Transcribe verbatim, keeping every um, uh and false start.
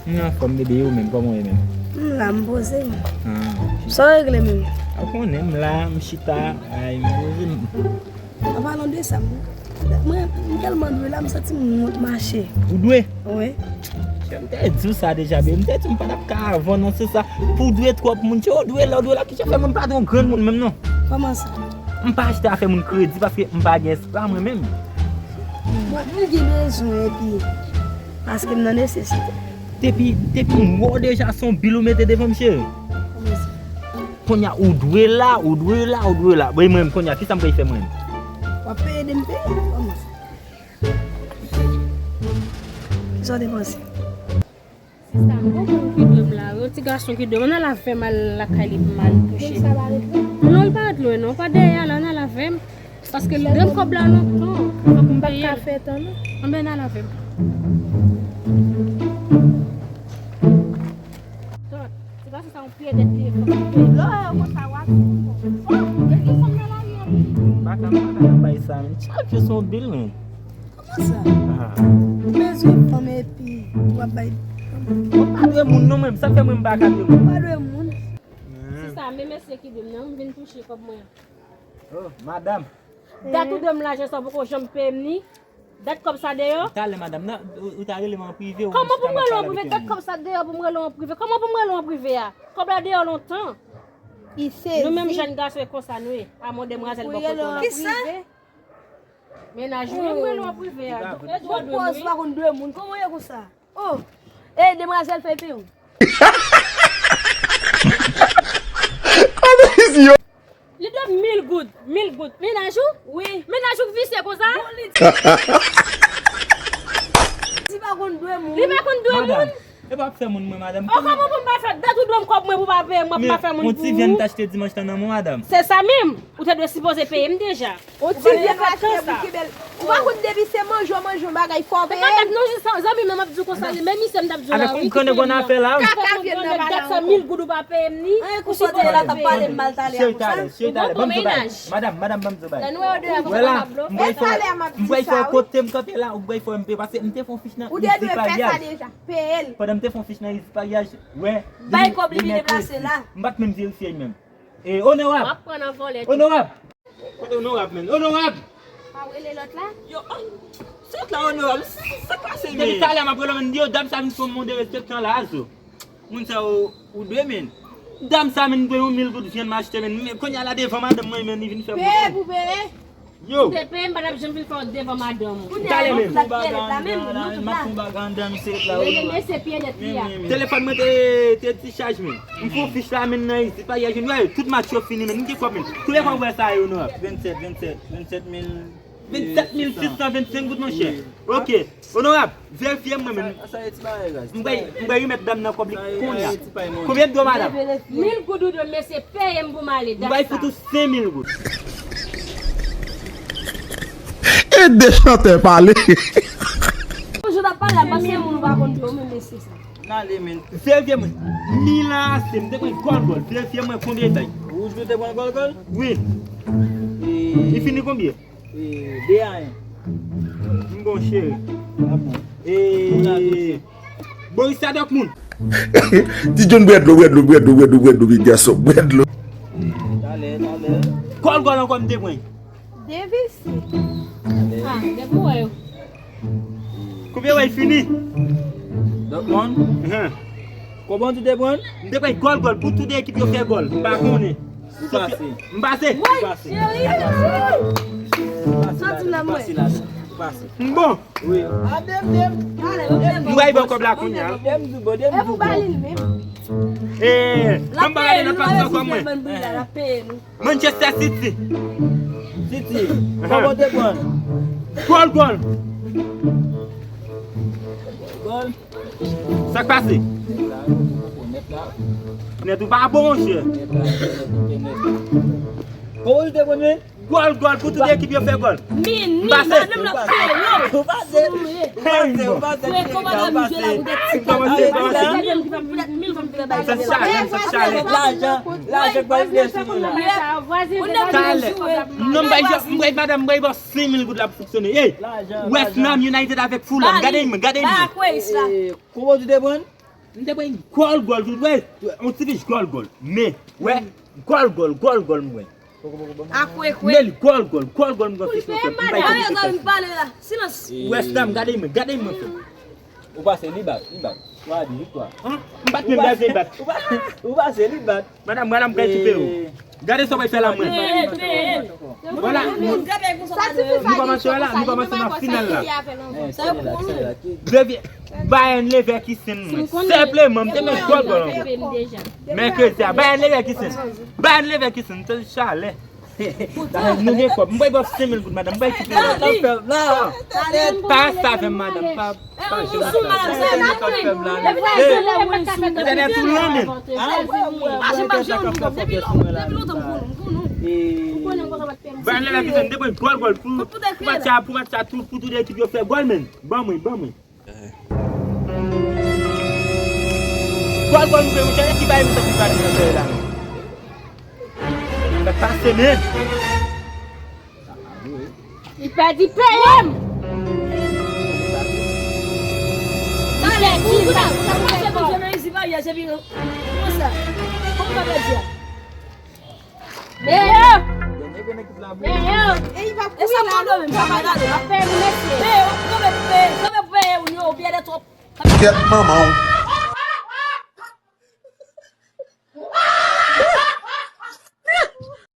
M anfòm bebe, e ou menm, kòman w ye menm? M la, m poze m. Ah. Sa w regle menm? A konnen m la, m chita, ay, m poze m. An palan de sa, m, mwen, m tèlman dwe la, m santi m wont mache. Ou dwe? Wi. M te di w sa deja, bebe. M te di w m pa t ap ka avè w nan sans sa. Pou w dwe twòp moun, se w dwe la, w dwe la. Kijan fè mwen m pa t yon granmoun menm non? Kòman sa? M pa achte afè moun kredi paske m pa gen espwa mwen menm. Mwen, m gen bezwen epi paske m nan nesesite. Depi, depi m wè w deja se yon bil ou mete devan m, cheri. Kòman sa? Kounye a, ou dwe la, ou dwe la, ou dwe la. Bon, e mwen menm, kounye a, kisa m pral fè mwen menm? W ap peye de m peye, kòman sa? Kisa w te panse? Sista, m poko konn ki dwe m la. Yon ti gason ki dwe m. Ann al avè m al lakay li pou m al kouche. Non, li pa ret lwen non. Pa dèyè a la, ann al avè m. Paske l dwe m kòb la lontan. Fòk m peye l. M p ap ka fè tan non. Anben, ann al avè m. Tòt, ti gason sa yon pye dèt li ye, fòk li peye. Lè w wè yo konsa, w ap di konsa. Oh, e ki fanm nan lari an? M pa ka, m pa ka nan bay sa, men. Chak jou se yon bil, men. Kòman sa? Ah. Ou bezwen fanm epi w ap bay fanm? Mwen pa dwe moun non, mwen. Sa fè mwen m pa ka dwe moun. Ou pa dwe moun? Hmm. Sista, men mesye ki dwe m nan, m vin touche kòb mwen. Oh, madanm. Dat ou dwe m lajan sa, ou poko janm peye m ni. Dat kòb sa deyò? Talè, madanm, nan, ou, ou ta rele m an prive, ou... Kòman pou m rele w an prive? Dat kòb sa deyò pou m rele w an prive. Kòman pou m rele w an prive a? Kòb la deyò lontan. Nou menm jèn gason e konsa nou ye. A, mon demwazèl, bò kote w la. Kisa? Mennaj ou, menm rele w an prive a. Bon pòz, ou pa konn dwe moun. Kòman w ye konsa? Oh! E, demwazèl, fè peye w. Kòman isi yo? Li dwe mil goud, mil goud. Mennaj ou? Wi. Mennaj ou k visye konsa? Bon, li di pa konn dwe moun. Li pa konn dwe moun? Madanm, e pa fè moun mwen, madanm. Oh, kòman pou m pa fè? Dat ou dwe m kòb mwen pou pa peye m, mwen pou pa fè moun pou ou. Yon ti vyann m t achte dimanch lan nan men w, madanm. Se sa menm. Ou te dwe sipoze peye m deja. Yon ti vyann w achte pou kenbe l. Ou pa konn depi se manje w manje yon bagay fò w peye. Se pa dat non, zanmi m nan m ap di w konsa, menm misye m t ap di w la, wi, ki peye m nan. Kaka vyann nan pa la ankò. Dat sa mil goud ou pa peye m ni. Anyen konsa w te la t ap pale m mal talè a konsa. Cheri, talè, cheri, talè, ban m di w bagay. Madanm, madanm, ban m di w bagay. Wè la, m pral fè w kote m kanpe la, ou pral fè m peye, paske m te fè yon fich nan Easy Package. Ou te dwe fè sa deja, peye l. Pandan m te fè yon fich nan Easy Package, wè, bay kòb li vin deplase la. M pa t menm verifye l menm. E, onorab! W ap pran nan vòlè tou. Onorab! Kote onorab, menm? Onorab! Pa w rele lòt la? Yo, ah, se lòt la, onorab. Sa k pase, menm? Depi talè m ap rele w, menm, yo, dam sa vin fè yon moun derespektan la, zo. Moun sa yo, ou dwe, menm. Dam sa, menm, dwe yon mil goud vyann m achte, menm. Men kounye a la devan madanm mwen, menm, li vin fè m... Peye pou peye. Yo! Si te peye m, m pa t ap janm vin fè w devan madanm ou. Talè menm. M ap fon bagay anndan, m ap fon bagay anndan, misye la. Rele mesye pye dèt li a. Telefòn mwen te, te dichaj menm. M fon fich la menm nan Easy Package, wè, tout match yo fini menm. M gen kòb menm. Konbyen kòb wè sa yo, onorab? Vennsèt, vennsèt, vennsèt mil. Vennsèt mil sis san vennsenk goud, monchè. Ok. Onorab, verifye mwen menm. Sa, sa e ti bagay, guys. M pral, m pral remèt dam nan kòb li kounye a. Konbyen m dwe, madanm? Mil goud ou dwe m, mesye, peye m pou m ale, dat sa. M pral fout ou senk mil goud. E de chantè pale. Bonjou, n ap pale a, paske moun ou pa konn dwe w, men mesye sa. N ale, men. Verifye mwen. Mil an ase, m te pran gòl gòl. Verifye mwen konbyen l bay. Ou di w te pran gòl gòl? Wi. E li fini konbyen? E, de a en. M bon, cheri. A bon. E, Borussia Dortmund. Ti John, bwè dlo, bwè dlo, bwè dlo, bwè dlo, bwè dlo, big gason, bwè dlo. Talè, talè. Gòl gòl ankò m te pran. Devisi. A, depi w wè yo. Konbyen wè l fini? Dortmund? Enhen. Konbyen w di w te pran? M te pran gòl gòl pou tou de ekip yo fè gòl. M pa konnen. Ou pase. M pase. Woy, cheri. Santi m nan mwen. Pase la. Pase. M bon. Wi. M bay bò kòb la kounye a. Dem di bon, dem di bon. E pou ba li l menm. E, ann pa gade nan pati ankò mwen. Manchester City. City. Kòman w te pran? Gòl, gòl. Gòl. Sa k pase? Nèt ou pa bon, monchè. Kòman w te pran, men? Gòl, gòl, pou tout ekip yo fè gòl. Min, min, madanm nan pale yo. Ou pase. Ou pase, ou pase, ou pase. Ou pase. Sa chale, sa chale. Lajan, lajan k pral vini sou nou la. Talè. Non, m bay, m bay madanm, m bay bò senk mil goud la pou fonksyone. Ey, West Ham United avèk Fulham. Gade mwen, gade mwen. Kòman w te pran? M te pran gòl gòl tout, wè. On ti fich gòl gòl. Men, wè, gòl gòl, gòl gòl, mwen. Akwekwe. Men li gòl gòl, gòl gòl, mwen fich mwen. M bay kote m pale la. Silans. Wè, Stam, gade mwen, gade mwen, frè. Ou pase, li bat, li bat. Twa a de, viktwa. Hein? M bat, men m bat, men m bat. Ou pa-, ou pase, li bat. Madanm, madanm, kay koupe yo. Gade sa w pral fè la, mwen. Vwala, nou kòmanse la, nou kòmanse nan final la. Depi Bayern Leverkusen, mwen. Senpleman, m te met gòl gòl ankò. Mèkredi a, Bayern Leverkusen. Bayern Leverkusen, se chalè. Nou gen kòb. M bay bòf senk mil goud, madanm. M bay koupe la. Pa sa avè m, madanm. Pa Ou sou madanm sa, la wi. Depi lè se lè mwen sou. Entènèt ou lan, men. Achte pa jan ou kòb depi lontan, depi lontan m konnen, m konnen. Ban lè la ki fè m depoze gòl, gòl pou, pou match sa, pou match sa, tou, pou tout ekip yo fè gòl, men. Ban mwen, ban mwen. Gòl, gòl, mwen, mwen, ki bay mwen sa pou gade nan fè la, men. Sa pase, men. Li pèdi peye m! Talè, kou kouda, sa kòmanse pou fè nan isit la, yè, se vin, kòman sa? Kòman sa pèdi a? Peye! Peye! E sa pa do menm, sa pa gade. Peye pou mesye. Peye, w ap kanpe pou peye, kanpe pou peye, ou yo, ou peye de twòp. Kèt manman w.